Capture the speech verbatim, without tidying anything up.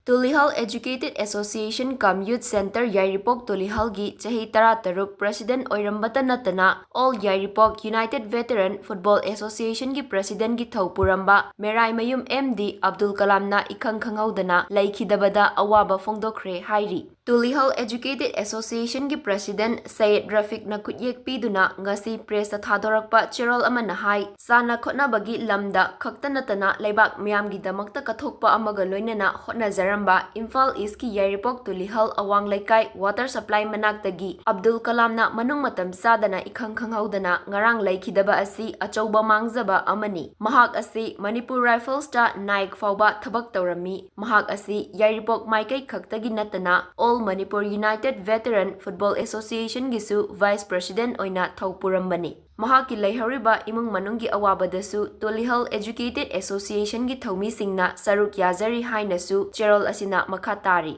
Tulihal Educated Association cum Youth Centre ꯌꯥꯏꯔꯤꯄꯣꯛ ꯇꯨꯂꯤꯍꯜꯒꯤ ꯆꯍꯤ ꯇꯔꯥꯇꯔꯨꯛ president ꯑꯣꯏꯔꯝꯕꯇ ꯅꯠꯇꯅ All Yairipok United Veteran Football Associationꯒꯤ presidentꯒꯤ ꯊꯧ ꯄꯨꯔꯝꯕ ꯃꯦꯔꯥꯏꯃꯌꯨꯝ ꯑꯦꯝ ꯗꯤ ꯑꯕꯗꯨꯜ ꯀꯂꯥꯝꯅ ꯏꯈꯪ ꯈꯪꯍꯧꯗꯅ ꯂꯩꯈꯤꯗꯕꯗ ꯑꯋꯥꯕ ꯐꯣꯡꯗꯣꯛꯈ꯭ꯔꯦ ꯍꯥꯏꯔꯤ꯫ ꯇꯨꯂꯤꯍꯜ Educated Associationꯒꯤ president ꯁꯌꯦꯗ ꯔꯐꯤꯛꯅ ꯈꯨꯠꯌꯦꯛ ꯄꯤꯗꯨꯅ ꯉꯁꯤ pressꯇ ꯊꯥꯗꯣꯔꯛꯄ ꯆꯦꯔꯣꯜ ꯑꯃꯅ ꯍꯥꯏ, ꯁꯥꯟꯅ ꯈꯣꯠꯅꯕꯒꯤ ꯂꯝꯗ ꯈꯛꯇ ꯅꯠꯇꯅ ꯂꯩꯕꯥꯛ ꯃꯤꯌꯥꯝꯒꯤꯗꯃꯛꯇ ꯀꯠꯊꯣꯛꯄ ꯑꯃꯒ ꯂꯣꯏꯅꯅ ꯍꯣꯠꯅꯖꯔꯝꯕ ꯏꯝꯐꯥꯜ ꯏꯁꯀꯤ ꯌꯥꯏꯔꯤꯄꯣꯛ ꯇꯨꯂꯤꯍꯜ ꯑꯋꯥꯡ ꯂꯩꯀꯥꯏ water supply ꯃꯅꯥꯛꯇꯒꯤ ꯑꯕꯗꯨꯜ ꯀꯂꯥꯝꯅ ꯃꯅꯨꯡ ꯃꯇꯝ ꯆꯥꯗꯅ ꯏꯈꯪ ꯈꯪꯍꯧꯗꯅ ꯉꯔꯥꯡ ꯂꯩꯈꯤꯗꯕ ꯑꯁꯤ ꯑꯆꯧꯕ ꯃꯥꯡꯖꯕ ꯑꯃꯅꯤ꯫ ꯃꯍꯥꯛ ꯑꯁꯤ ꯃꯅꯤꯄꯨꯔ ꯔꯥꯏꯐꯜꯁꯇ ꯅꯥꯏꯛ ꯐꯥꯎꯕ ꯊꯕꯛ ꯇꯧꯔꯝꯃꯤ꯫ ꯃꯍꯥꯛ ꯑꯁꯤ ꯌꯥꯏꯔꯤꯄꯣꯛ ꯃꯥꯏꯀꯩ ꯈꯛꯇꯒꯤ ꯅꯠꯇꯅ All Manipur United Veteran Football Associationꯒꯤꯁꯨ vice president ꯑꯣꯏꯅ ꯊꯧ ꯄꯨꯔꯝꯕꯅꯤ꯫ ꯃꯍꯥꯛꯀꯤ ꯂꯩꯍꯧꯔꯤꯕ ꯏꯃꯨꯡ ꯃꯅꯨꯡꯒꯤ ꯑꯋꯥꯕꯗꯁꯨ ꯇꯨꯂꯤꯍꯜ Educated Associationꯒꯤ ꯊꯧꯃꯤꯁꯤꯡꯅ ꯁꯔꯨꯛ ꯌꯥꯖꯔꯤ ꯍꯥꯏꯅꯁꯨ ꯆꯦꯔꯣꯜ ꯑꯁꯤꯅ ꯃꯈꯥ ꯇꯥꯔꯤ꯫